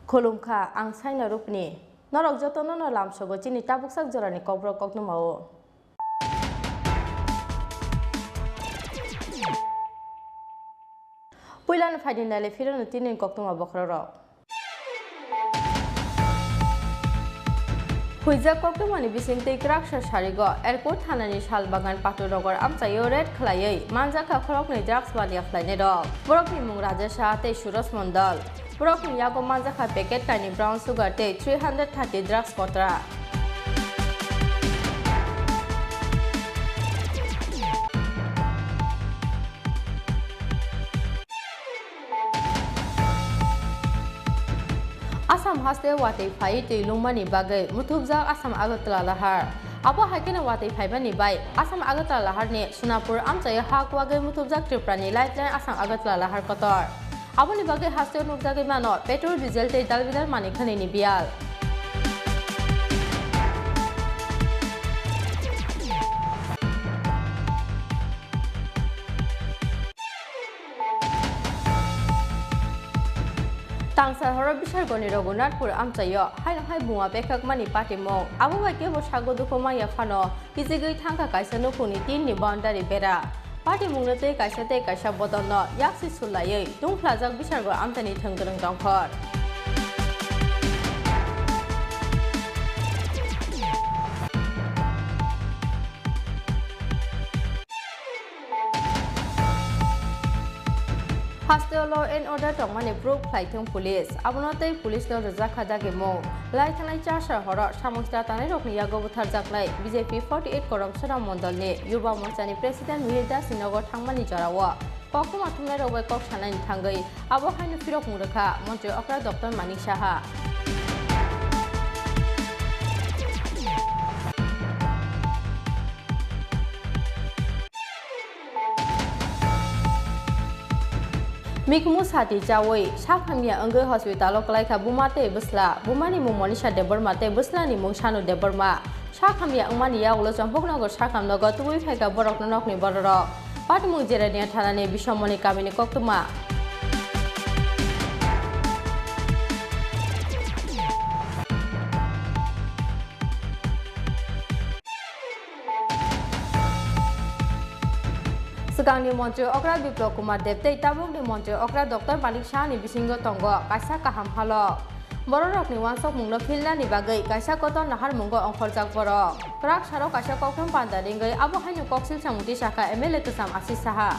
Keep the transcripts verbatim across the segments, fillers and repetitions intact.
Khulumkha, ang Saina Rupni. Norok jotono no lamsogo chini tabuksak jorani kokborok koktwmao. Puilano phaidi naile phirano tini koktwma bokhorok. Huijak koktwmani bisingtwi kwraksa sarigo Airport thanani Salbagan Paturnagar amchaio raid khwlaiwi manjakha khoroknwi drugs baniya khlainairok. Borokni mung Rajesh Saha tei Suraj Mondol. Borokni yago manjakha packet kainwi brown sugar tei three hundred thirty drugs kotra. Assam haste watwi phaiwi twi lungmani bagwi muthubjak Assam Agartala lahar. Abo hai kheno watwi phaimani bai Assam Agartala laharni Sonapur amchaio ha kuwagwi muthubjak Tripurani Lifeline Assam Agartala lahar kotor. Aboni bagwi hasteo nukjagwi mano petrol, diesel tei dalbidal manwi khwnwini biyal. Tangsa horo Bishargoni Raghunathpur amchaio haino hai buma bekhakmani patimung. Abo bai kebo sago dukhu manya phano kijigwi thangkha kaisa nukhungni tinni boundary bera. Patimungno tei kaisa tei kaisa bodolno yaksi sulaiwi tungphlajak Bishargo amchaini thwngkwrwng tongkhor. Hasteo law and order tongmani proof khlaithwng police. Abono tei police no rwjakha dagimung. Lai thanai Chasar horo samung sita tanairokni yago butharjaknai B J P forty eight Koromsora Mondolni Yuba Morchani President Mihir Das ni nogo thangmani jorao koktwma thumnairok bai kok sanaini thangwi abo haino phirokmung rwkha Montri okra Doctor Manik Saha. Mikhumu sati chawi sakhamya wngwi hospital o kwlaikha buma tei bwsla. Bumani mung Monisha Debbarma tei bwslani mung Sanu Debbarma. Sakhamya wngmani yagulo Champaknagar sakhamnogo tubui phaikha borokno nokni bororok. Patimung Jerania thanani Bisomoni kamini koktwma. Swkangni Montri Okra Biplab Kumar Deb tei tabukni Montri Okra Doctor Manik Sahani bisingo tongo kaisa kaham halok. Bororokni uansukmungno philnani bagwi kaisa kotor naharmungo ongkhorjak borok. Kwrak saro kaisa koktwma panda ringwi abo haino koksil samung tisakha M L A kwcham Ashish Saha.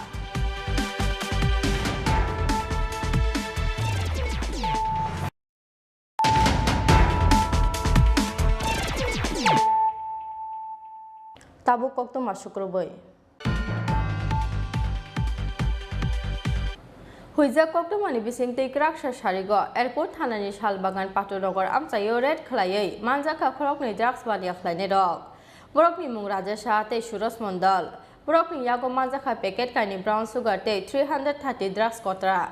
Tabuk koktwma sukrubwi. Huijak koktwmani bisingtwi kwraksa sarigo Airport thanani Salbagan Paturnagar amchaio raid khwlaiwi manjakha khoroknwi drugs baniya khlainairok. Borokni mung Rajesh Saha tei Suraj Mondol. Borokni yago manjakha packet kainwi brown sugar tei three hundred thirty drugs kotra.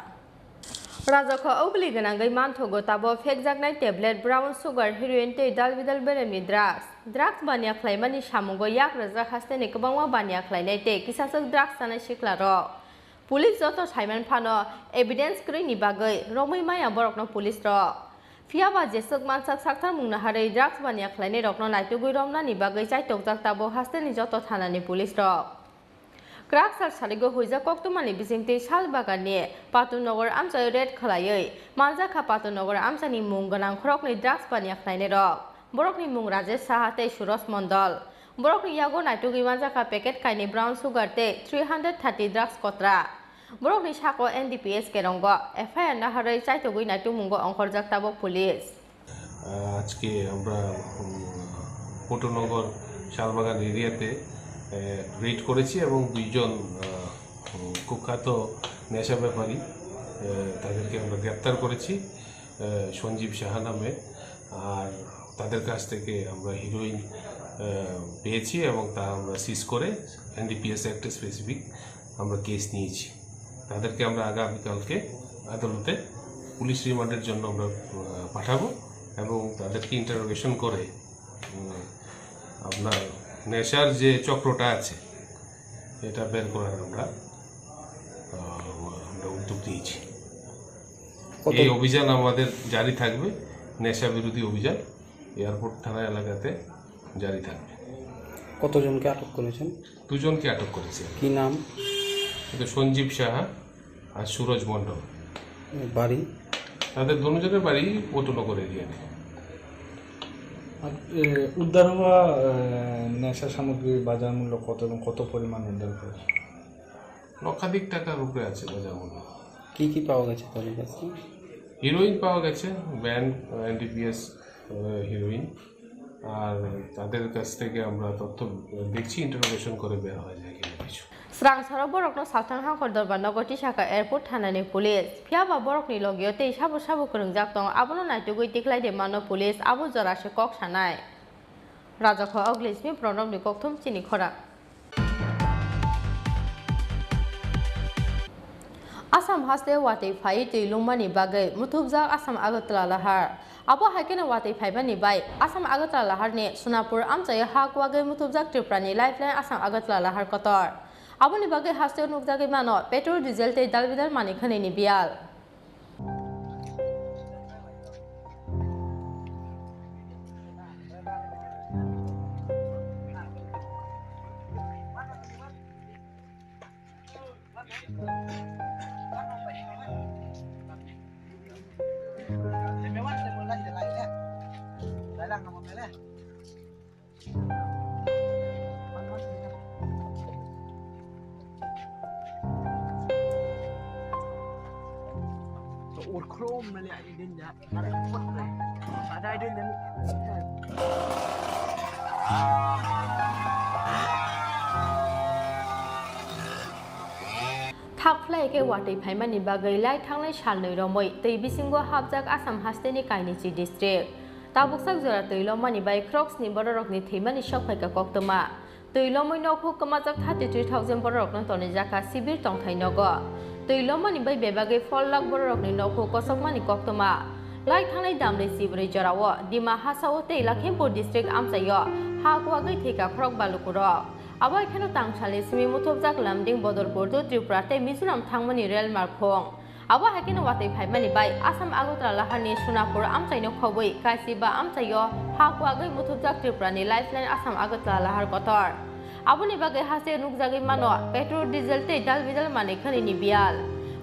Rajakha ugli gwnangwi manthogo tabo phekjaknai tablet, brown sugar, heroin tei dalbidal beremni drugs. Drugs baniya khlaimani samungo yak rwjak hasteni kwbangma baniya khlainai tei kisachwk drugs chanai siklarok. Police joto saiman phano evidence kwrwini bagwi romwi maya borokno police rok. Phiyaba jeswk mansak sakthar mungno harwi drugs baniya khlainairokno naitugwi romnani bagwi chaitokjak tabo hasteni joto thanani police rok. Kwrak sal sarigo huijak koktwmani bisingtwi Salbaganni Paturnagar amchaio raid khwlaiwi manjakha Paturnagar amchaini mung gwnang khoroknwi drugs baniya khlainairok. Borokni mung Rajesh Saha tei Suraj Mondol. Borokni yago naitugwi manjakha packet kainwi brown sugar tei three hundred thirty drugs kotra. Borokni sako N D P S kerongo F I R naharwi chaitogwi naitukmungo ongkhorjak tabuk police. আহ, আজকে আমরা, উম, পল্টনগর শালবাগান এরিয়াতে, আহ, রেড করেছি এবং দুইজন, আহ, উম, কুখ্যাত নেশা ব্যাপারী, আহ, তাদেরকে আমরা গ্রেপ্তার করেছি। আহ, সঞ্জীব সাহা নামে। আর তাদের কাছ থেকে আমরা হিরোইন, আহ, পেয়েছি এবং তা আমরা সিজ করে এনডিপিএস অ্যাক্টে স্পেসিফিক আমরা কেস নিয়েছি। তাদেরকে আমরা আগামীকালকে আদালতে পুলিশ রিমান্ডের জন্য আমরা, আহ, পাঠাবো এবং তাদেরকে ইন্টারোগেশন করে, উম, আপনার নেশার যে চক্রটা আছে, এটা বের করার আমরা, আহ, আমরা উদ্যোগ নিয়েছি। কত এই অভিযান আমাদের জারি থাকবে, নেশা বিরোধী অভিযান এয়ারপোর্ট থানা এলাকাতে জারি থাকবে। কতজনকে আটক করেছেন? দুজনকে আটক করেছি। কি নাম? এটা সঞ্জীব সাহা আর সুরজ মণ্ডল। বাড়ি? তাদের দুজনের বাড়ি পল্টনগর এরিয়াতে। আর, এ, উদ্ধার হওয়া, এ, নেশা সামগ্রী বাজার মূল্য কত এবং কত পরিমাণ উদ্ধার হয়েছে? লক্ষাধিক টাকার উপরে আছে বাজার মূল্য। কি কি পাওয়া গেছে তাদের কাছে? হিরোইন পাওয়া গেছে, ব্র্যান্ড, এনডিপিএস, আহ, হিরোইন। আর তাদের কাছ থেকে আমরা তথ্য দেখছি, ইন্টারোগেশন করে বের হয়ে যায় কিনা কিছু। Srang sarok borokno salthang hangkor dorbar nogo tisaka airport thanani police. Phiya ba borokni logio tei sabo sabo kwrwngjak tongo, abono naitugwi tikhlai de mano police, abo jora se kok sanai. Rajakho Oglismi Pranobni kokthum chini khorang. Assam haste watwi phaiwi twi lungmani bagwi muthubjak Assam Agartala lahar. Abo hai kheno watwi phaimani bai Assam Agartala laharni Sonapur amchaio ha kuwagwi muthubjak Tripurani lifeline Assam Agartala lahar kotor. Aboni bagwi hasteo nukjagwi mano petrol, diesel tei dalbidal manwi khwnwini biyal. Thap khlai khe watwi phaimani bagwi lai thangnai salnwi romwi twi bisingo hapjak Assam hasteni Kainichi district. Tabuksak jora twi lomani bai khoroksni bororokni thwimani sok phaikha koktwma. Twi lomwi nokhuk kwmajak thirty three thousand bororokno tonijak kha sibir tongthai nogo. Twi lomani bai bebagwi four lakh bororokni nokhuk kosokmani koktwma. Lai thangnai damri chibrwi jorao Dima Hasao tei Lakhimpur district amchaio ha kuwagwi thwikha khorokba lukurok. Abo hai kheno tangsalni simi muthubjak Lumding, Bodorpur to Tripura tei Mizoram thangmani rel malkhung. Abo hai kheno watwi phaimani bai Assam Agartala laharni Sonapur amchaino khobwi Kaisiba amchaio ha kuwagwi muthubjak Tripurani lifeline Assam Agartala lahar kotor. Aboni bagwi haste nukjagwi mano petrol, diesel tei dalbidal manwi khwnwini biyal.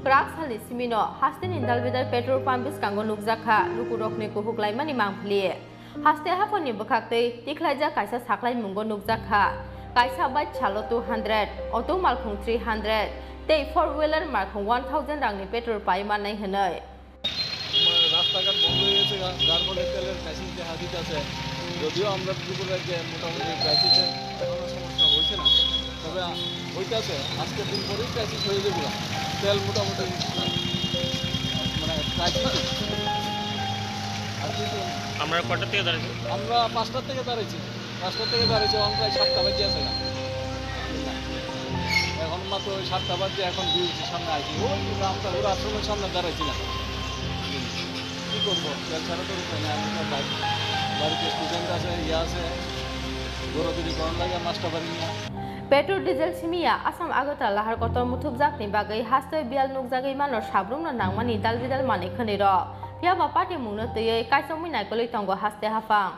Kwrak salni simino hasteni dalbidal petrol pump bwskango nukjak kha lukurokni kuhuk laimani mangpili. Haste haphangni bwkhaktwi tikhlaijak kaisa saklai mungo nukjak kha, kaisa bike salo two hundred, auto malkhung three hundred tei four wheeler malkhung one thousand rangni petrol pai mannai hwnwi. রাস্তাঘাট বন্ধ হয়ে গেছে, যার ফলে তেলের ক্রাইসিস দেখা দিতেছে। যদিও আমরা ত্রিপুরা রাজ্যে মোটামুটি ক্রাইসিসের এখনো সমস্যা হয়েছে না, তবে হইতাছে, আজকের দিন পরেই ক্রাইসিস হয়ে যাবে। তেল মোটামুটি মানে ক্রাইসিস। আর কিন্তু আমরা কটার থেকে দাঁড়াইছি? আমরা পাঁচটার থেকে দাঁড়াইছি, পাঁচটার থেকে দাঁড়াইছি, এখন প্রায় সাতটা বাজে আছে না। এখন মাত্র ওই সাতটা বাজে, এখন বিএলসি সামনে আইছি, ওই রামসাগর আশ্রমের সামনে দাঁড়াইছিলাম। কি করবো, তেল ছাড়া তো উপায় নেই। আমি তো বাড়ি-, বাড়িতে স্টুডেন্ট আছে, ইয়ে আছে, দৌড়াদৌড়ি করার লাগে মাস্টার বাড়ি নিয়ে। Petrol, diesel simiya Assam Agartala lahar kotor muthubjakni bagwi haste biyal nukjagwi mano sabrumno nangmani dalbidal manwi khwnwi rok. Phiya ba party mungno twiwi kaichomwi naikolwi tongo haste haphang.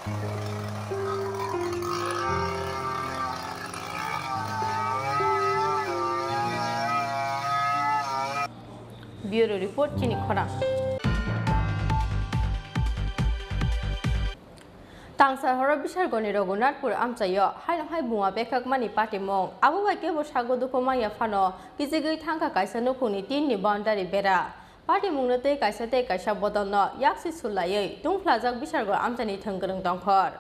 Bureau Report, chini khorang. Tangsa horo Bishargoni Raghunathpur amchaio haino hai buma bekhakmani patimung. Abo bai kebo sago dukhu manya phano kichigwi thangkha kaisa nukhungni tinni boundary bera. Patimungno tei kaisa tei kaisa bodolno yaksi sulaiwi tungphlajak Bishargo amchaini thwngkwrwng tongkhor.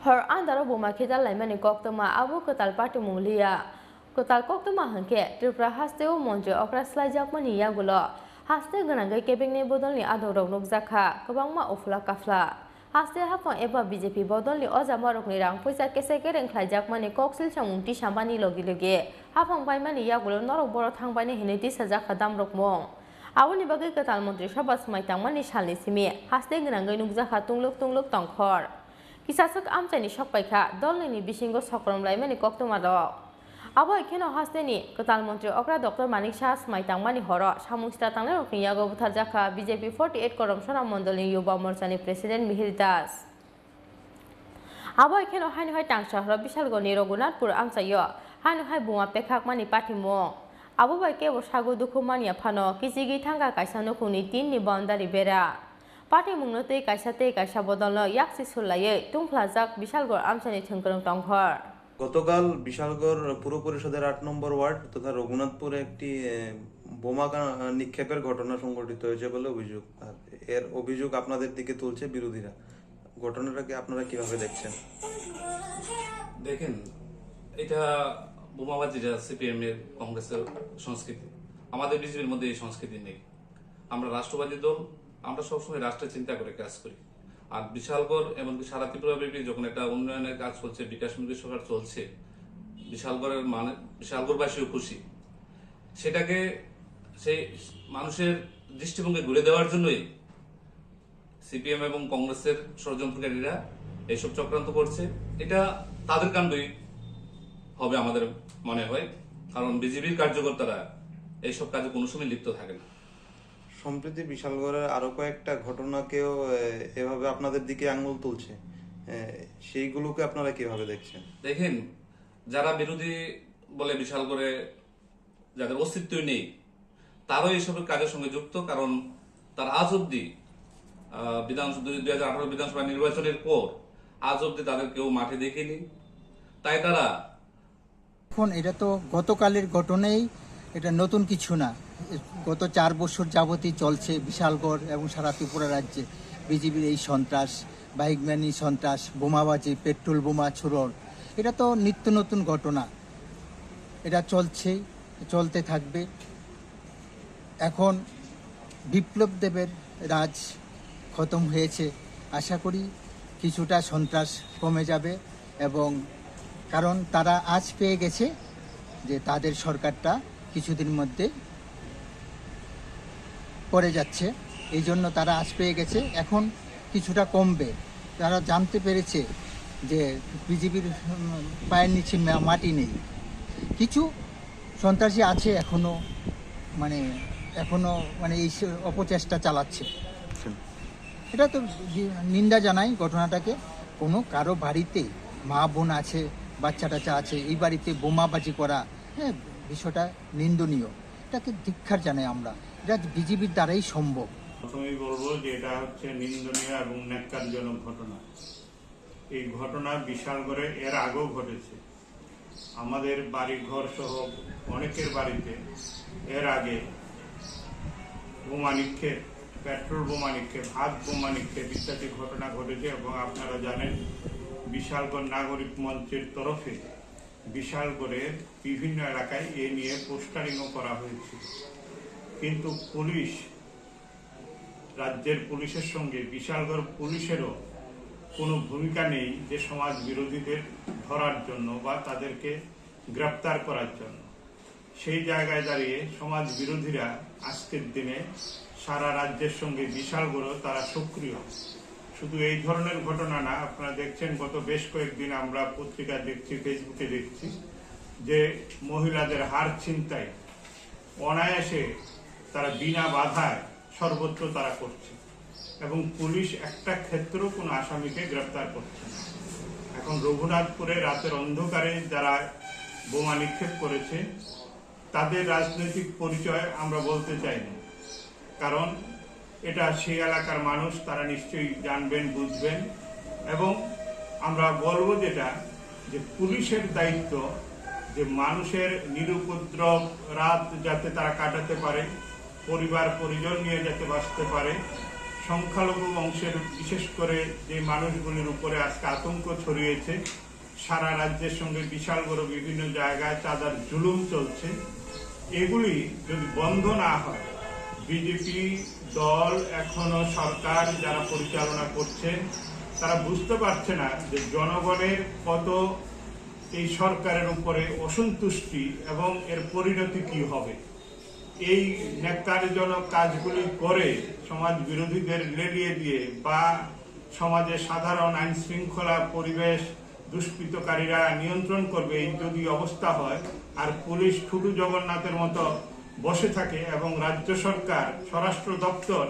Hor andaro buma khedal laimani koktwma abo kwtal patimung liya. Kwtal koktwma hwnkhe Tripura hasteo montri okra slaijakmani yagulo haste gwnangwi kebengni bodolni adongrok nukjakha kwbangma uphla kaphla. Haste haphang eba B J P bodolni ojamarokni rang puisa kese kereng khlaijakmani koksil samung tisamani logi logi haphang paimani yagulo norok boro thangbaini hinwi tisajakha damrokmung. Aboni bagwi kwtal montri sabha swmai tangmani salni simi haste gwnangwi nukjakha tungluk tungluk tongkhor. Kisaswk amchaini sokpaikha dolnini bisingo sokrom laimani koktwmarok. Abo hai kheno hasteni kwtal montri okra Doctor Manik Saha swmai tangmani horo samung sita tangnairokni yago butharjakha B J P forty eight Korom Sona Mondolni Yuba Morchani President Mihir Das. Abo hai kheno haino hai tangsa horo Bishalgorni Raghunathpur amchaio haino hai buma pekhakmani patimung. Abo bai kebo sago dukhu manya phano kichigwi thangkha kaisa nukhungni tinni boundary bera. Patimungno tei kaisa tei kaisa bodolno yaksi sulaiwi tungphlajak Bishalgor amchaini thwngkwrwng tongkhor. গতকাল বিশালগড় পুর পরিষদের আট নম্বর ওয়ার্ড তথা রঘুনাথপুরে একটি, এ, বোমা কা-, নিক্ষেপের ঘটনা সংঘটিত হয়েছে বলে অভিযোগ। আর এর অভিযোগ আপনাদের দিকে তুলছে বিরোধীরা। ঘটনাটাকে আপনারা কিভাবে দেখছেন? দেখেন, এটা বোমাবাজিরা সিপিএম এর, কংগ্রেসের সংস্কৃতি। আমাদের বিজেপির মধ্যে এই সংস্কৃতি নেই। আমরা রাষ্ট্রবাদী দল, আমরা সবসময় রাষ্ট্রের চিন্তা করে কাজ করি। আর বিশালগড়, এমনকি সারা ত্রিপুরাব্যাপী যখন একটা উন্নয়নের কাজ চলছে, বিকাশমুখী সরকার চলছে, বিশালগড়ের মানে, বিশালগড়বাসীও খুশি। সেটাকে সেই মানুষের দৃষ্টিভঙ্গি ঘুরে দেওয়ার জন্যই সিপিএম এবং কংগ্রেসের ষড়যন্ত্রকারীরা এইসব চক্রান্ত করছে। এটা তাদের কাণ্ডই হবে আমাদের মনে হয়, কারণ বিজেপির কার্যকর্তারা এইসব কাজে কোনো সময় লিপ্ত থাকে না। সম্প্রতি বিশালগড়ের আরো কয়েকটা ঘটনাকেও, এ, এভাবে আপনাদের দিকে আঙুল তুলছে, এ, সেইগুলোকে আপনারা কিভাবে দেখছেন? দেখেন, যারা বিরোধী বলে বিশালগড়ে যাদের অস্তিত্বই নেই, তারাও এইসব কাজের সঙ্গে যুক্ত, কারণ তারা আজ অবধি, আহ, বিধানসভা, দুই হাজার আঠারো বিধানসভা নির্বাচনের পর আজ অবধি তাদের কেউ মাঠে দেখেনি। তাই তারা এখন এটা তো গতকালের ঘটনাই, এটা নতুন কিছু না। গত চার বছর যাবতই চলছে বিশালগড় এবং সারা ত্রিপুরা রাজ্যে বিজেপির এই সন্ত্রাস, বাইকম্যানি সন্ত্রাস, বোমাবাজি, পেট্রোল বোমা ছুড়ন, এটা তো নিত্য নতুন ঘটনা। এটা চলছেই, চলতে থাকবে। এখন বিপ্লব দেবের রাজ খতম হয়েছে। আশা করি কিছুটা সন্ত্রাস কমে যাবে এবং কারণ তারা আঁচ পেয়ে গেছে যে তাদের সরকারটা কিছুদিন মধ্যে পড়ে যাচ্ছে, এই জন্য তারা আঁচ পেয়ে গেছে। এখন কিছুটা কমবে। তারা জানতে পেরেছে যে বিজেপির, উম, পায়ের নিচে মা-, মাটি নেই। কিছু সন্ত্রাসী আছে এখনো, মানে, এখনো, মানে, এই সে অপচেষ্টা চালাচ্ছে। এটা তো বি-, নিন্দা জানাই ঘটনাটাকে। কোনো কারো বাড়িতে মা বোন আছে, বাচ্চা টাচ্চা আছে, এই বাড়িতে বোমাবাজি করা, হ্যাঁ, বিষয়টা নিন্দনীয়। এটাকে ধিক্কার জানাই আমরা। এটা বিজেপির দ্বারাই সম্ভব। প্রথমেই বলবো যে এটা হচ্ছে নিন্দনীয় এবং ন্যাক্কারজনক ঘটনা। এই ঘটনা বিশালগড়ে এর আগেও ঘটেছে। আমাদের বাড়িঘর সহ অনেকের বাড়িতে এর আগে বোমা নিক্ষেপ, পেট্রোল বোমা নিক্ষেপ, হাত বোমা নিক্ষেপ ইত্যাদি ঘটনা ঘটেছে এবং আপনারা জানেন, বিশালগড় নাগরিক মঞ্চের তরফে বিশালগড়ের বিভিন্ন এলাকায় এ নিয়ে পোস্টারিংও করা হয়েছিল। কিন্তু পুলিশ, রাজ্যের পুলিশের সঙ্গে বিশালগড় পুলিশেরও কোনো ভূমিকা নেই যে সমাজ বিরোধীদের ধরার জন্য বা তাদেরকে গ্রেপ্তার করার জন্য। সেই জায়গায় দাঁড়িয়ে সমাজ বিরোধীরা আজকের দিনে সারা রাজ্যের সঙ্গে বিশালগড়েও তারা সক্রিয়। শুধু এই ধরনের ঘটনা না, আপনারা দেখছেন, গত বেশ কয়েকদিন আমরা পত্রিকা দেখছি, ফেসবুকে দেখছি যে মহিলাদের হার ছিনতাই অনায়াসে তারা বিনা বাধায় সর্বত্র তারা করছে। এবং পুলিশ একটা ক্ষেত্রেও কোনো আসামিকে গ্রেপ্তার করছে না। এখন রঘুনাথপুরে রাতের অন্ধকারে যারা বোমা নিক্ষেপ করেছে, তাদের রাজনৈতিক পরিচয় আমরা বলতে চাই না, কারণ এটা সেই এলাকার মানুষ, তারা নিশ্চয়ই জানবেন, বুঝবেন। এবং আমরা বলবো যেটা, যে পুলিশের দায়িত্ব যে মানুষের নিরুপদ্রব রাত যাতে তারা কাটাতে পারে, পরিবার পরিজন নিয়ে যাতে বাঁচতে পারে। সংখ্যালঘু অংশের বিশেষ করে যে মানুষগুলির উপরে আজকে আতঙ্ক ছড়িয়েছে, সারা রাজ্যের সঙ্গে বিশাল বড় বিভিন্ন জায়গায় তাদের জুলুম চলছে, এগুলি যদি বন্ধ না হয়, বিজেপি দল এখনো সরকার যারা পরিচালনা করছে, তারা বুঝতে পারছে না যে জনগণের কত এই সরকারের উপরে অসন্তুষ্টি এবং এর পরিণতি কি হবে। এই ন্যাক্কারজনক কাজগুলি করে সমাজ বিরোধীদের লেলিয়ে দিয়ে বা সমাজে সাধারণ আইন শৃঙ্খলা পরিবেশ দুষ্কৃতকারীরা নিয়ন্ত্রণ করবে, এই যদি অবস্থা হয়, আর পুলিশ ঠুটু জগন্নাথের মতো বসে থাকে এবং রাজ্য সরকার, স্বরাষ্ট্র দপ্তর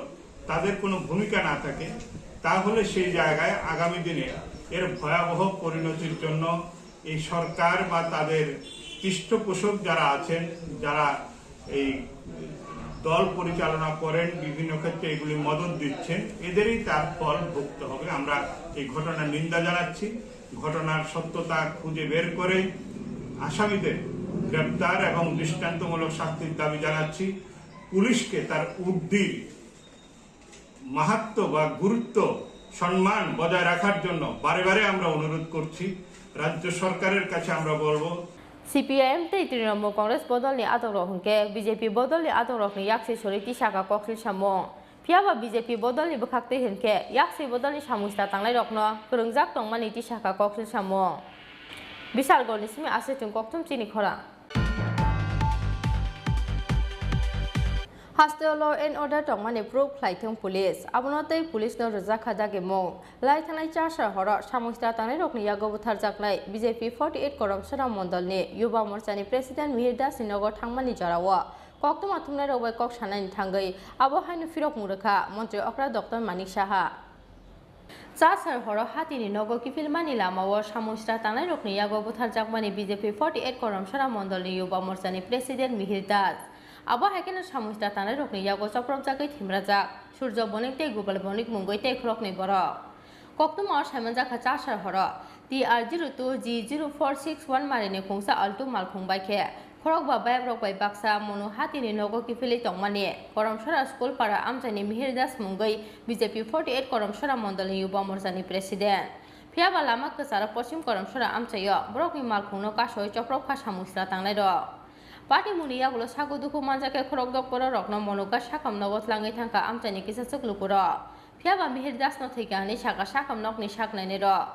তাদের কোনো ভূমিকা না থাকে, তাহলে সেই জায়গায় আগামী দিনে এর ভয়াবহ পরিণতির জন্য এই সরকার বা তাদের পৃষ্ঠপোষক যারা আছেন, যারা এই দল পরিচালনা করেন, বিভিন্ন ক্ষেত্রে এগুলি মদত দিচ্ছেন, এদেরই তার ফল ভুগতে হবে। আমরা এই ঘটনার নিন্দা জানাচ্ছি। ঘটনার সত্যতা খুঁজে বের করে আসামিদের গ্রেপ্তার এবং দৃষ্টান্তমূলক শাস্তির দাবি জানাচ্ছি। পুলিশকে তার ঊর্ধ্বে মাহাত্ম্য বা গুরুত্ব, সম্মান বজায় রাখার জন্য বারে বারে আমরা অনুরোধ করছি। রাজ্য সরকারের কাছে আমরা বলবো, C P I M tei Trinamool Congress bodolni adongrok hwnkhe B J P bodolni adongrokni yaksi sori tisaka koksil samung. Phiyaba B J P bodolni bwkhaktwi hwnkhe yaksi bodolni samung sita tangnairokno kwrwngjak tongmani tisaka koksil samung. Bishalgorni simi Aswechung Kokthum chini khorang. Hasteo law and order tongmani proof khlaithwng police. Abono tei police no rwjakha dagimung. Lai thanai Chasar horo samung sita tangnairokni yago butharjaknai B J P forty eight Koromsora Mondolni Yuba Morchani President Mihir Das ni nogo thangmani jorao koktwma thumnairok bai kok sanaini thangwi abo haino phirokmung rwkha Montri Okra Doctor Manik Saha. Chasar horo hatini nogo kiphilmani lamao samung sita tangnairokni yago butharjakmani B J P forty eight Koromsora Mondolni Yuba Morchani President Mihir Das. Abo hai kheno samung sita tangnairokni yago chopropjagwi thimrajak Surjo Bonik tei Gopal Bonik mungwi tei khoroknwi borok. Koktwmao saimanjakha Chasar horo T R zero two G zero four six one marini khungsa Alto malkhung bai khe khorokba bayakrok bai baksa Monu hatini nogo kiphilwi tongmani Koromsora School para amchaini Mihir Das mungwi B J P forty eight Koromsora Mondolni Yuba Morchani President. Phiyaba lama kwcharo Poschim Koromsora amchaio borokni malkhungno kasowi chopropkha samung sita tangnairok. Patimungni yagulo sago dukhu manjakhe khorok dok bororokno Monuka sakam nogo tlangwi thangkha amchaini kisachwk lukurok. Phiyaba Mihir Dasno thwikha hwnwi sakha sakam nokni sak nainairok.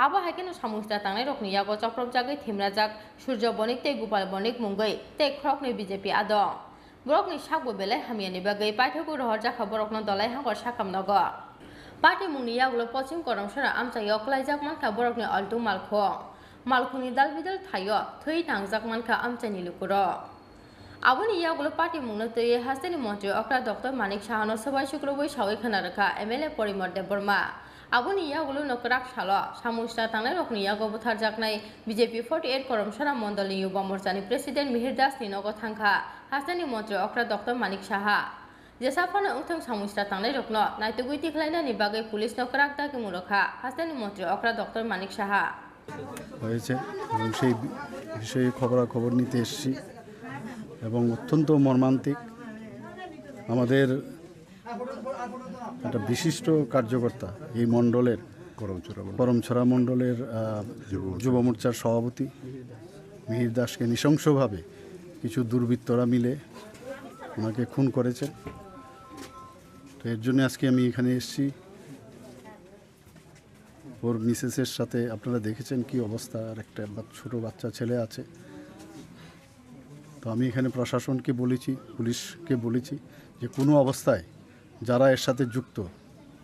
Abo hai kheno samung sita tangnairokni yago chopropjagwi thimrajak Surjo Bonik tei Gopal Bonik mungwi tei khoroknwi B J P adong. Borokni sakbo belai hamyani bagwi paithago rohorjakha borokno Dolai Hangor sakam nogo. Patimungni yagulo Poschim Koromsora amchaio kwlaijak mankha borokni Alto malkhung. Malkhungni dalbidal thaio thwi nangjak mankha amchaini lukurok. Aboni yagulo patimungno twiwi hasteni montri okra Doctor Manik Sahano swbai sukrubwi sawi khwna rwkha M L A Porimor Debbarma. Aboni yagulono kwrak salo samung sita tangnairokni yago butharjaknai B J P forty eight Koromsora Mondolni Yuba Morchani President Mihir Dasni nogo thangkha hasteni montri okra Doctor Manik Saha. Jesa phano wngthang samung sita tangnairokno naitugwi tikhlainani bagwi police-no kwrak dagimung rwkha hasteni montri okra Doctor Manik Saha. হয়েছে এবং সেই বি-, বিষয়ে খবরাখবর নিতে এসেছি এবং অত্যন্ত মর্মান্তিক। আমাদের একটা বিশিষ্ট কার্যকর্তা এই মণ্ডলের, করমছড়া মণ্ডল। করমছড়া মণ্ডলের, আহ, যুব মোর্চা। যুব মোর্চার সভাপতি মিহির দাসকে নৃশংসভাবে কিছু দুর্বৃত্তরা মিলে ওনাকে খুন করেছেন। তো এর জন্য আজকে আমি এখানে এসেছি। ওর মিসেসের সাথে আপনারা দেখেছেন কি অবস্থা, আর একটা বা-, ছোট বাচ্চা ছেলে আছে। তো আমি এখানে প্রশাসনকে বলেছি, পুলিশকে বলেছি যে কোনো অবস্থায় যারা এর সাথে যুক্ত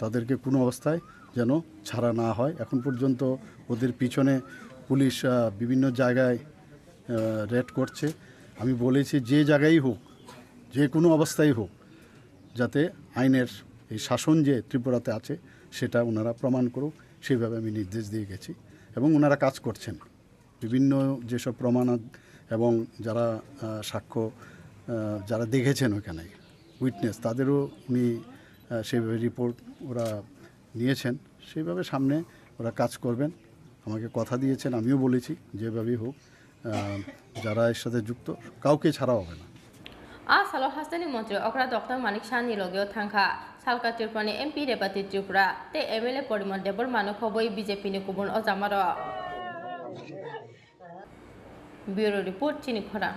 তাদেরকে কোনো অবস্থায় যেন ছাড়া না হয়। এখন পর্যন্ত ওদের পিছনে পুলিশ, আহ, বিভিন্ন জায়গায়, আহ, রেড করছে। আমি বলেছি যে জায়গায় হোক, যে কোনো অবস্থায় হোক, যাতে আইনের এই শাসন যে ত্রিপুরাতে আছে, সেটা ওনারা প্রমাণ করুক, সেইভাবে আমি নির্দেশ দিয়ে গেছি এবং ওনারা কাজ করছেন। বিভিন্ন যেসব প্রমাণ আ-, এবং যারা, আহ, সাক্ষ্য, আহ, যারা দেখেছেন ওখানে, উইটনেস, তাদেরও উনি, আহ, সেইভাবে রিপোর্ট ওরা নিয়েছেন, সেইভাবে সামনে ওরা কাজ করবেন। আমাকে কথা দিয়েছেন, আমিও বলেছি যেভাবেই হোক, আহ, যারা এর সাথে যুক্ত, কাউকে ছাড়া হবে না। A salo hasteni montri okra Doctor Manik Saha ni logeo thangkha. Salka Tripura ni M P Rebati Tripura tei M L A Porimon Debbarma no khobwi B J P ni kubun ojamarok. Bureau Report, Chini Khorang.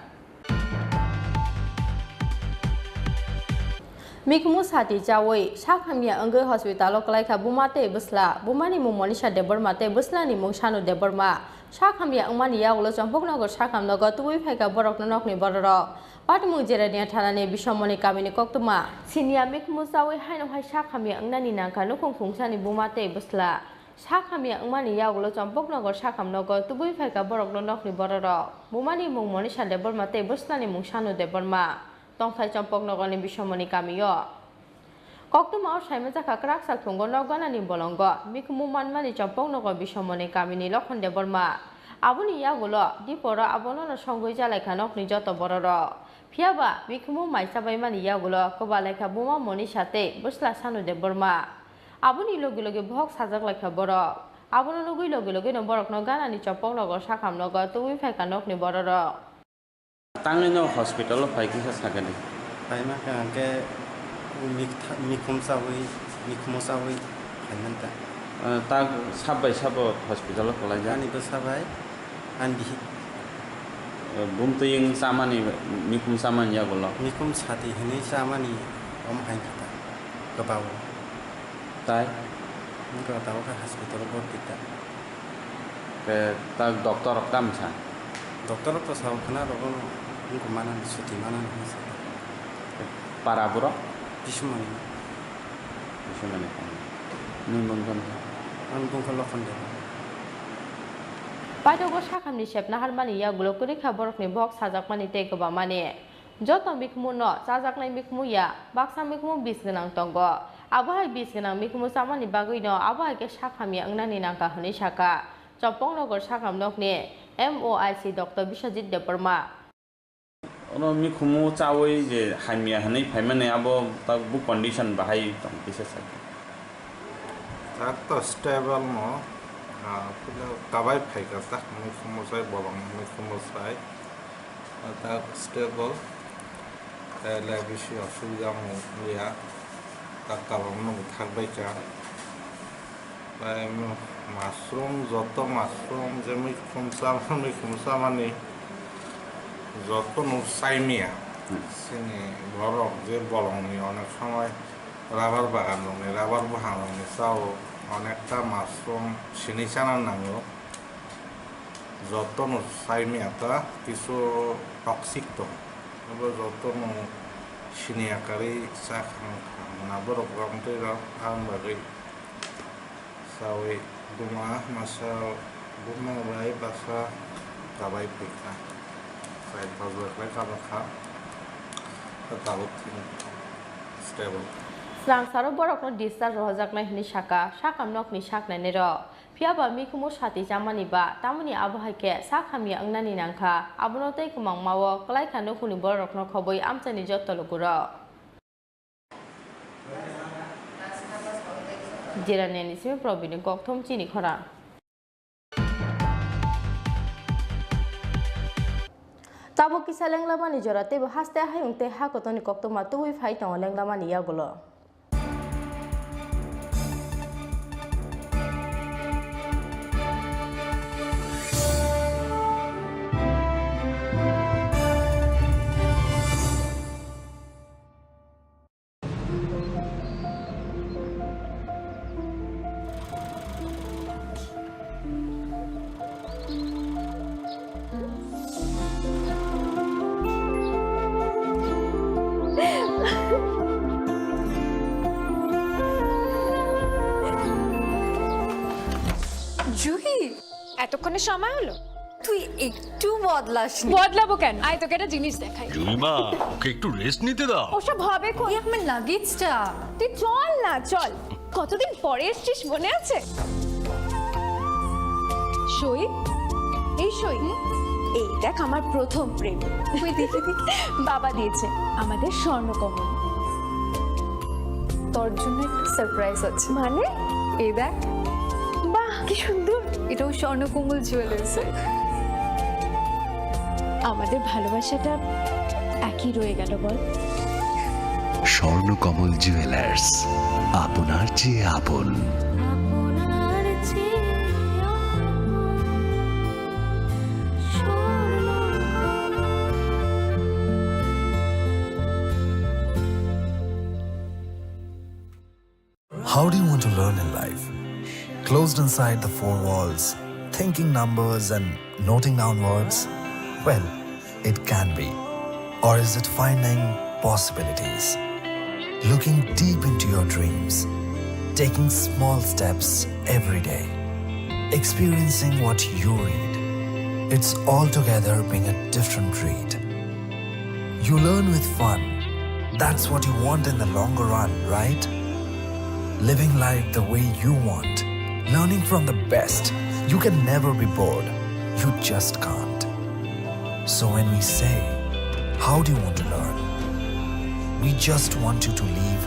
Mikhumu sati chawi sak hamya wngwi hospital o kwlaikha buma tei bwsla. Bumani mung Monisha Debbarma tei bwslani mung Sanu Debbarma. Sak hamya wngmani yagulo Champaknagar sakhamnogo tubui phaikha borokno nokni bororok. Patimung Jerania thanani Bisomoni kamini koktwma. Siniya mikhumu chawi haino hai sak hamya wngnani nangkha nukhung khungsani buma tei bwsla. Sak hamya wngmani yagulo Champaknagar sakhamnogo tubui phaikha borokno nokni bororok. Bumani mung Monisha Debbarma tei bwslani mung Sanu Debbarma. Tongthai Champaknagarni Bisomoni kamio. Koktwmao saimanjakha kwraksa thungo nok ganani bolongo mikhumu manmani Champaknagar Bisomoni kamini Lokhon Debbarma. Aboni yagulo diporo abonono songwi jalaikha nokni joto bororok. Phiyaba mikhumu mai chabaimani yagulo kwbalaikha buma Monisha tei bwsla Sanu Debbarma. Aboni logi logi bohok sajaklaikha borok. Abono nugwi logi logino borokno ganani Champaknagar sakhamnogo tubui phaikha nokni bororok. Tangwi no hospital o phai kisa sakani. Phaima khe hwnkhe mik-, mikhum chawi, mikhumu chawi phaimanta. Eh, tak sab bai sabo hospital o kwlaijak? Ani bwsa bai, ani bihik. Eh, bumtwi wng chamani, mikhum chamani yagulo? Mikhum sati hwnwi chamani, omo hai khe ta kwbao. Tai? Wngkha tabuk khe hospital o borti ta. Khe tak doctor rok tam sa? Doctor rok to sao khna rogo no wngkha manani, suti manani hinwi sa. Para borok? Bismani. Bismani. Nini mung kha? Ani mung kha Lokhon Debbarma. Paitogo sakhamni sepna harmani yagulo kwrwi kha borokni bohok sajakmani tei kwbamani. Joto mikhumu no chajaknai mikhumu ya, baksa mikhumu bis gwnang tongo. Abo hai bis gwnang mikhumu chamani bagwi no abo hai khe sak hamya wngnani nangkha hwnwi sakha Champaknagar sakham nokni M O I C Doctor Biswajit Debbarma. Ono mikhumu chawi je hamya hwnwi phaimani abo tak bu condition bahai tong kisa sakha. Tak to stable no, ah, pila kabai phaikha tak mikhumu sai bolong mikhumu sai. Tak stable, tei le bisi osubida wngya, tak kabangma no bo thakbaikha. Tei mushroom, joto mushroom, je muikhum cha-, muikhum chamani joto no saimaya. Hmm. Chini borok je bolongni onek somoi rubber bagan rokni, rubber buphang rokni chao, onekta mushroom sini chana nango. Jotono saimaya ta kisu toxic tong. Abo jotono siniya karwi cha khang khang na borok rok tei rok ang bagwi chawi buma masa buma bai basa kabai phaikha. Chai bajra khlai kha bakha. Tabuk thini stable. Swrangsaro borokno discharge rohojaknai hwnwi sakha sakam nokni saknainai rok. Phiyaba mikhumu sati chamani ba, tamoni abo hai khe sak hamya wngnani nangkha, abono tei kwmangma-o kwlaikha nukhungni bororokno khobwi amchaini joto lukurok. Jiraniani simi Probini kokthom chini khorang. Tabuk kisa lenglamani jora teibo haste hayung tei ha kotorni koktwma tubui phai tongo lenglamani yagulo. Juhi, এতক্ষণে সময় হলো? তুই একটু বদলাসনি। বদলাবো কেন? আয়, তোকে একটা জিনিস দেখাই। জুইমা, ওকে একটু রেস্ট নিতে দাও। ওসব হবে কোন? এই আমার লাগেজটা। তুই চল না, চল। কতদিন পরে এসছিস, মনে আছে? সই, এই সই, এই দেখ আমার প্রথম প্রেম। কই দেখি, দেখি। বাবা দিয়েছে, আমাদের স্বর্ণকমল। তোর জন্য একটা সারপ্রাইজ আছে। মানে? এই দেখ। বাহ, কি সুন্দর। এটাও স্বর্ণকমল জুয়েলার্সের। আমাদের ভালোবাসাটা একই রয়ে গেল, বল? স্বর্ণকমল জুয়েলার্স, আপনার চেয়ে আপন। আপনার চেয়ে আপন। How do you want to learn in life? Closed inside the four walls, thinking numbers and noting down words? Well, it can be. Or is it finding possibilities? Looking deep into your dreams, taking small steps every day, experiencing what you read. It's altogether being a different read. You learn with fun. That's what you want in the longer run, right? Living life the way you want. Learning from the best. You can never be bored. You just can't. So when we say, "How do you want to learn?" We just want you to leave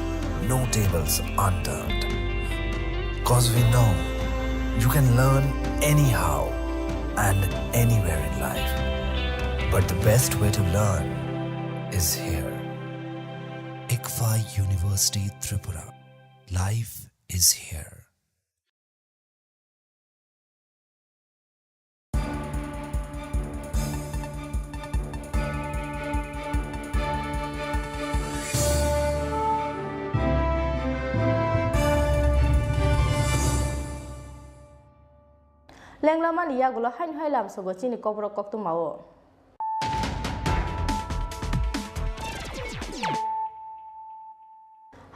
no tables unturned. 'Cause we know you can learn anyhow and anywhere in life. But the best way to learn is here. ICFAI University Tripura. Life is here. Lenglamani yagulo haino hai lamsogo chini kokborok koktwmao.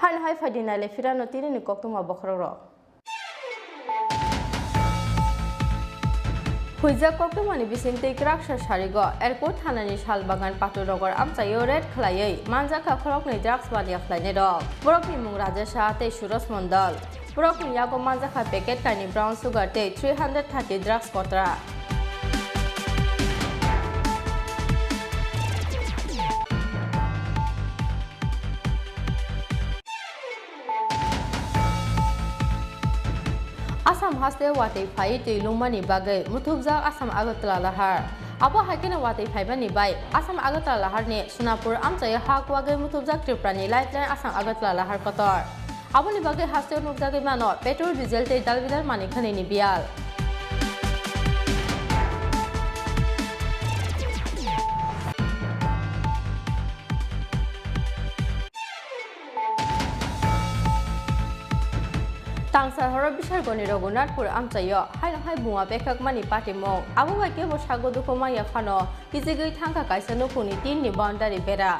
Haino hai phaidi naile phirano tinini koktwma bokhorokrok. Huijak koktwmani bisingtwi kwraksa sarigo Airport thanani Salbagan Paturnagar amchaio raid khwlaiwi manjakha khoroknwi drugs mania khwlainairok. Borokni mung Rajesh Saha tei Suresh Mondol. Borokni yago manjakha packet kainwi brown sugar tei three hundred thirty drugs kotra. Assam haste watwi phaiwi twi lungmani bagwi muthubjak Assam Agartala lahar. Abo hai kheno watwi phaimani bai Assam Agartala laharni Sonapur amchaio ha kuwagwi muthubjak Tripurani Lifeline Assam Agartala lahar kotor. Aboni bagwi hasteo nukjagwi mano petrol, diesel tei dalbidal manwi khwnwini biyal. Tangsar horo Bishargoni Raghunathpur amchaio haino hai buma pekhakmani patimung. Abo bai kebo sago dukhu manya phano kijigwi thangkha kaisa nukhungni tinni boundary bera.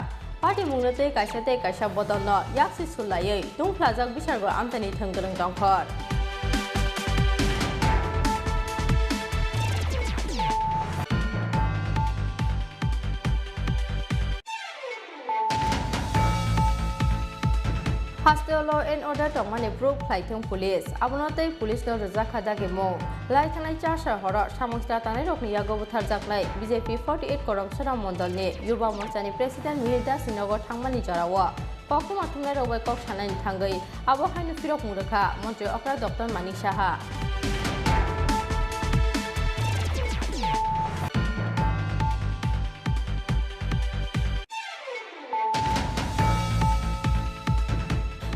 Patimungno tei kaisa tei kaisa bodolno yaksi sulaiwi tungphlajak Bishargo amchaini thwngkwrwng tongkhor. Hasteo law and order tongmani proof khlai thung police. Abono tei police no rwjak kha dagimung. Lai thangnai Chasar horo samung sra tangnairokni yago butharjaknai B J P forty eight Koromsora Mondolni Yuba Morchani President Mihir Das ni nogo thangmani jorao koktwma thumnairok bai kok sanaini thangwi abo haino phirokmung rwkha Montri okra Doctor Manik Saha.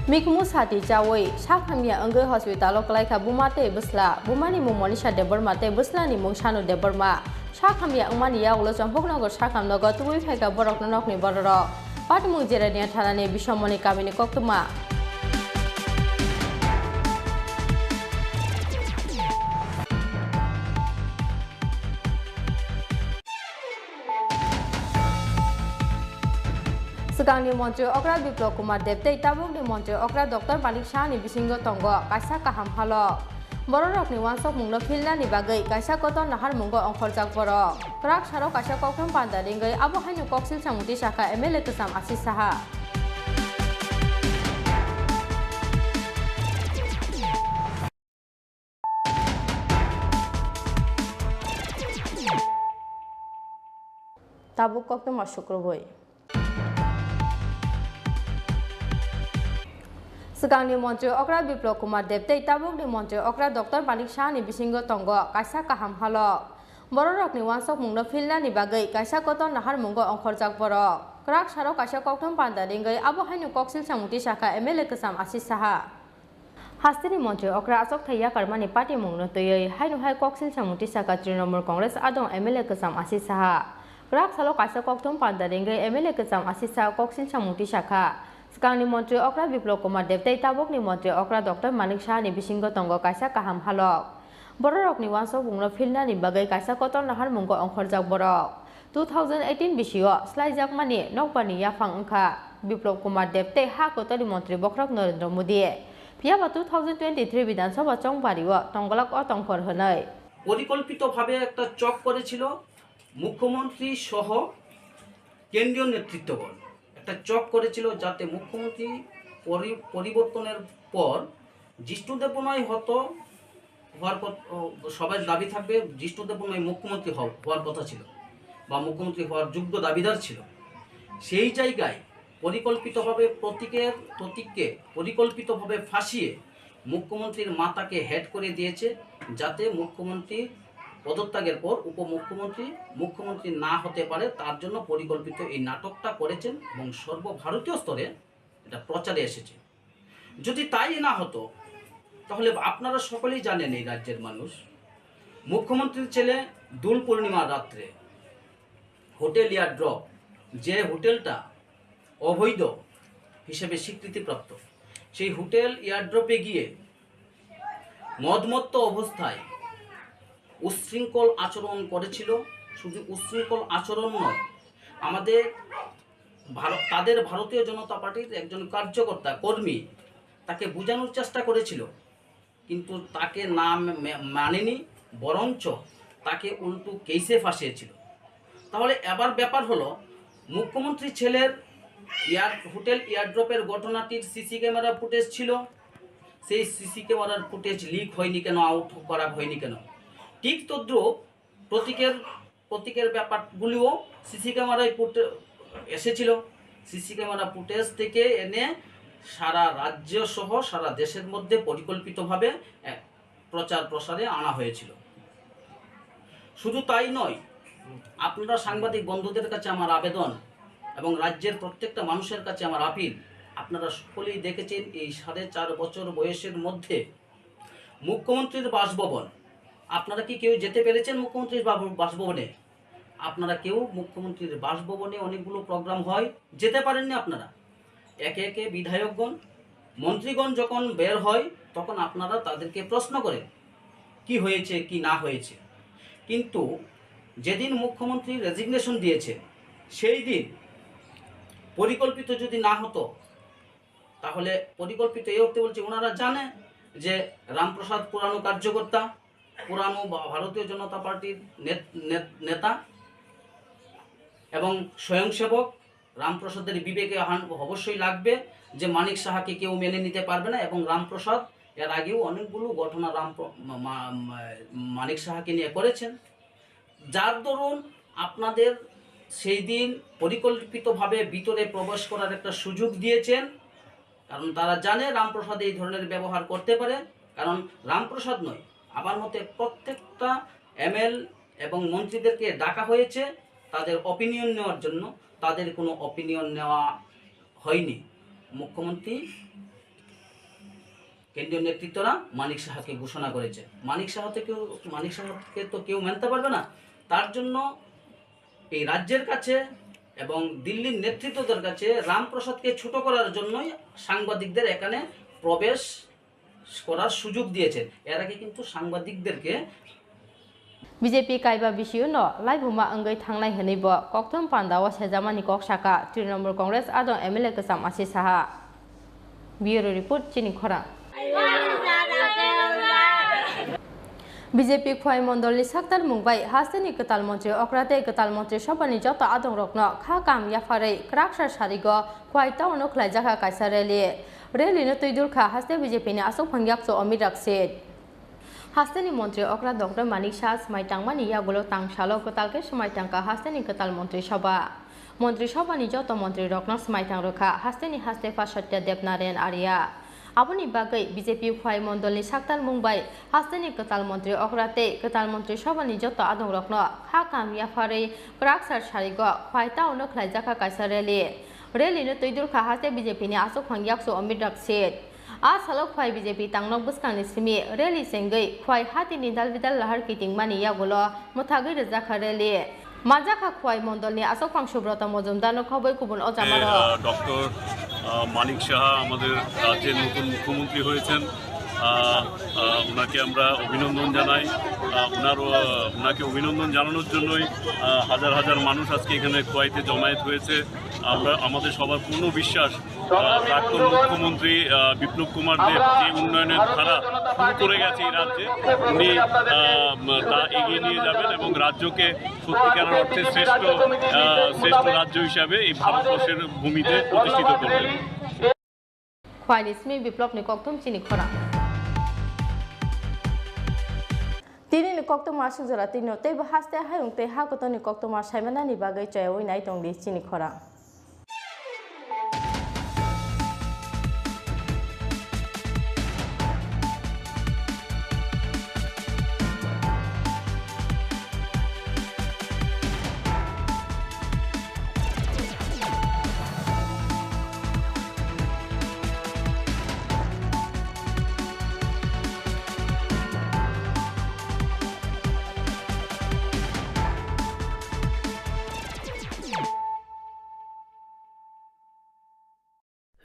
Mikhumu sati chawi, sak hamya wngwi hospital-o kwlaikha buma tei bwsla. Bumani mung Monisha Debbarma tei bwslani mung Sanu Debbarma. Sak hamya wngmani yagulo Champaknagar sakhamnogo tubui phaikha borokno nokni bororok. Patimung Jerania thanani Bisomoni kamini koktwma. Swkangni Montri Okra Biplab Kumar Deb tei tabukni Montri Okra Doctor Manik Sahani bisingo tongo kaisa kaham halok. Bororokni uansukmungno philnani bagwi kaisa kotor naharmungo ongkhorjak borok. Kwrak saro kaisa kokthum panda ringwi abo haino koksil samung tisakha M L A kwcham Ashish Saha. Tabuk koktwma sukrubui. Swkangni montri okra Biplab Kumar Deb tei tabukni montri okra Doctor Manik Sahani bisingo tongo kaisa kaham halok. Bororokni uansukmungno philnani bagwi kaisa kotor naharmungo ongkhorjak borok. Kwrak saro kaisa kokthum panda ringwi abo haino koksil samung tisakha M L A kwcham Ashish Saha. Hasteni montri okra achukthai yakarmani patimungno twiwi haino hai koksil samung tisakha Trinamool Congress adong M L A kwcham Ashish Saha. Kwrak salo kaisa kokthum panda ringwi M L A kwcham Ashish Saha koksil samung tisakha. Swkangni montri okra Biplab Kumar Deb tei tabukni montri okra Doctor Manik Sahani bisingo tongo kaisa kaham halok. Bororokni uansukmungno philnani bagwi kaisa kotor naharmungo ongkhorjak borok. Two thousand eighteen bisio slaijakmani nokbarni yaphang wngkha Biplab Kumar Deb tei ha kotorni montri bokhorok Narendra Modi. Phiyaba two thousand twenty-three Bidhan Sabha chongbario tongglak o tongkhor hwnwi পরিকল্পিতভাবে একটা চক করেছিল মুখ্যমন্ত্রী সহ কেন্দ্রীয় নেতৃত্বগণ। একটা চক করেছিল যাতে মুখ্যমন্ত্রী পরি-, পরিবর্তনের পর জিষ্ণুদেব বনয় হতো হওয়ার পর, ও, সবার দাবি থাকবে, জিষ্ণুদেব বনয় মুখ্যমন্ত্রী হও-, হওয়ার কথা ছিল বা মুখ্যমন্ত্রী হওয়ার যোগ্য দাবিদার ছিল। সেই জায়গায় পরিকল্পিতভাবে প্রতীকের, প্রতীককে পরিকল্পিতভাবে ফাঁসিয়ে মুখ্যমন্ত্রীর মাতাকে হেড করে দিয়েছে, যাতে মুখ্যমন্ত্রীর পদত্যাগের পর উপমুখ্যমন্ত্রী মুখ্যমন্ত্রী না হতে পারে, তার জন্য পরিকল্পিত এই নাটকটা করেছেন এবং সর্বভারতীয় স্তরে এটা প্রচারে এসেছে। যদি তাই না হতো, তাহলে আপনারা সকলেই জানেন, এই রাজ্যের মানুষ, মুখ্যমন্ত্রীর ছেলে দোল পূর্ণিমার রাত্রে হোটেল ইয়ারড্রপ, যে হোটেলটা অবৈধ হিসেবে স্বীকৃতিপ্রাপ্ত, সেই হোটেল ইয়ারড্রপে গিয়ে মদমত্ত অবস্থায় উচ্ছৃঙ্খল আচরণ করেছিল। শুধু উচ্ছৃঙ্খল আচরণ নয়, আমাদের ভারত, তাদের ভারতীয় জনতা পার্টির একজন কার্যকর্তা, কর্মী, তাকে বোঝানোর চেষ্টা করেছিল, কিন্তু তাকে না মে-, মানেনি, বরঞ্চ তাকে উল্টো কেসে ফাঁসিয়েছিল। তাহলে এবার ব্যাপার হলো, মুখ্যমন্ত্রী ছেলের এয়ার, হোটেল এয়ারড্রপের ঘটনাটির সিসি ক্যামেরা ফুটেজ ছিল, সেই সিসি ক্যামেরার ফুটেজ লিক হয়নি কেন, আউট করা হয়নি কেন? ঠিক তদ্রুপ প্রতীকের, প্রতীকের ব্যাপারগুলিও সিসি ক্যামেরায় ফুটে-, এসেছিল। সিসি ক্যামেরা ফুটেজ থেকে এনে সারা রাজ্য সহ সারা দেশের মধ্যে পরিকল্পিতভাবে, এ, প্রচার প্রসারে আনা হয়েছিল। শুধু তাই নয়, আপনারা সাংবাদিক বন্ধুদের কাছে আমার আবেদন এবং রাজ্যের প্রত্যেকটা মানুষের কাছে আমার আপিল, আপনারা সকলেই দেখেছেন এই সাড়ে চার বছর বয়সের মধ্যে মুখ্যমন্ত্রীর বাসভবন, আপনারা কি কেউ যেতে পেরেছেন মুখ্যমন্ত্রীর বাব-, বাসভবনে? আপনারা কেউ মুখ্যমন্ত্রীর বাসভবনে অনেকগুলো প্রোগ্রাম হয়, যেতে পারেননি আপনারা। একে একে বিধায়কগণ, মন্ত্রীগণ যখন বের হয়, তখন আপনারা তাদেরকে প্রশ্ন করেন, কি হয়েছে, কি না হয়েছে। কিন্তু যেদিন মুখ্যমন্ত্রী রেজিগনেশন দিয়েছে, সেই দিন পরিকল্পিত যদি না হতো, তাহলে পরিকল্পিত এই অর্থে বলছি, ওনারা জানে যে রামপ্রসাদ পুরানো কার্যকর্তা, পুরানো বা ভারতীয় জনতা পার্টির নেত-, নেত-, নেতা এবং স্বয়ংসেবক। রামপ্রসাদের বিবেকে হান-, অবশ্যই লাগবে যে মানিক সাহাকে কেউ মেনে নিতে পারবে না, এবং রামপ্রসাদ এর আগেও অনেকগুলো ঘটনা রাম প্র-, মা-, মা-, মা-, মানিক সাহাকে নিয়ে করেছেন, যার দরুন আপনাদের সেই দিন পরিকল্পিতভাবে ভিতরে প্রবেশ করার একটা সুযোগ দিয়েছেন, কারণ তারা জানে রামপ্রসাদ এই ধরনের ব্যবহার করতে পারে। কারণ রামপ্রসাদ নয়, আমার মতে প্রত্যেকটা এমএল এবং মন্ত্রীদেরকে ডাকা হয়েছে তাদের অপিনিয়ন নেওয়ার জন্য, তাদের কোনো অপিনিয়ন নেওয়া হয়নি। মুখ্যমন্ত্রী কেন্দ্রীয় নেতৃত্বরা মানিক সাহাকে ঘোষণা করেছে। মানিক সাহাতে কেউ, মানিক সাহাকে তো কেউ মানতে পারবে না। তার জন্য এই রাজ্যের কাছে এবং দিল্লির নেতৃত্বদের কাছে রামপ্রসাদকে ছোট করার জন্যই সাংবাদিকদের এখানে প্রবেশ করার সুযোগ দিয়েছেন। এর আগে কিন্তু সাংবাদিকদেরকে BJP kaiba bisio no laibuma wngwi thangnai hwnwi bo kokthum pandao sejamani kok saka Trinamool Congress adong M L A kwcham Ashish Saha. Bureau Report, Chini Khorang. B J P Khwai Mondolni saktarmung bai hasteni kwtal montri okra tei kwtal montri sobhani joto adongrokno kha kam yapharwi kwraksa sarigo Khwai town-o khlaijakha kaisa rally. Rally-no twi dulkha haste B J P ni aswk phang yakchu Omit Raksit. Hasteni montri okra Doctor Manik Saha swmai tangmani yagulo tang salo kwtal khe swmai tangkha hasteni kwtal montri sobha. Montri sobhani joto montrirokno swmai tang rwkha hasteni haste Pha Satya Dev Narayan Arya. Aboni bagwi B J P Khwai Mondolni saktarmung bai hasteni kwtal montri okra tei kwtal montri sobhani joto adongrokno kha kam yapharwi kwraksa sarigo Khwai town-o khlaijakha kaisa rally. Rally-no twi dulkha haste B J P ni aswk phang yakchu Omit Raksit. A salo Khwai B J P tangnok bwskangni simi rally chengwi Khwai hatini dalbidal lahar kitingmani yagulo mwthagwi rwjakha rally. Manjakha Khwai Mondolni aswk phang Subrata Mojumdarno khobwi kubun ojamarok. আহ, ডক্টর, আহ, মানিক সাহা আমাদের রাজ্যের নতুন মুখ্যমন্ত্রী হয়েছেন। আহ, আহ, ওনাকে আমরা অভিনন্দন জানাই। আহ, ওনারও, আহ, ওনাকে অভিনন্দন জানানোর জন্যই, আহ, হাজার হাজার মানুষ আজকে এখানে খোয়াইতে জমায়েত হয়েছে। আমরা, আমাদের সবার পূর্ণ বিশ্বাস, আহ, প্রাক্তন মুখ্যমন্ত্রী, আহ, বিপ্লব কুমার দেব যে উন্নয়নের ধারা শুরু করে গেছে এই রাজ্যে, উনি, আহ, তা এগিয়ে নিয়ে যাবেন এবং রাজ্যকে সত্যিকারের অর্থে শ্রেষ্ঠ, আহ, শ্রেষ্ঠ রাজ্য হিসাবে এই ভারতবর্ষের ভূমিতে প্রতিষ্ঠিত করবেন। Khwaini simi Biplopni kokthum chini khorang. Tinini koktwma aswk jora twino teibo haste hayung tei ha kotorni koktwma saimanani bagwi choyaui nai tongdi chini khorang.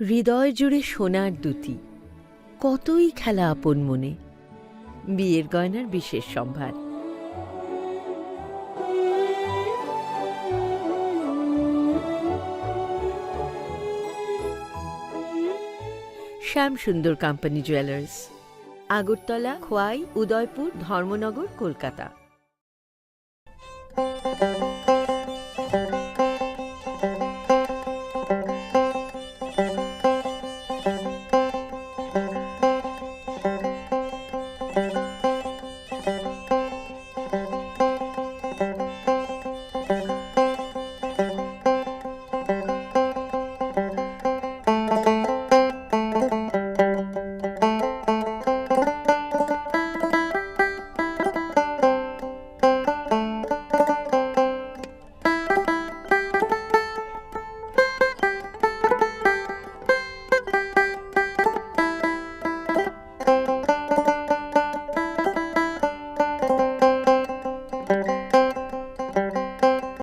হৃদয় জুড়ে সোনার দুতি, কতই খেলা আপন মনে। বিয়ের গয়নার বিশেষ সম্ভার। শ্যাম সুন্দর কোম্পানি জুয়েলার্স, আগরতলা, খোয়াই, উদয়পুর, ধর্মনগর, কলকাতা।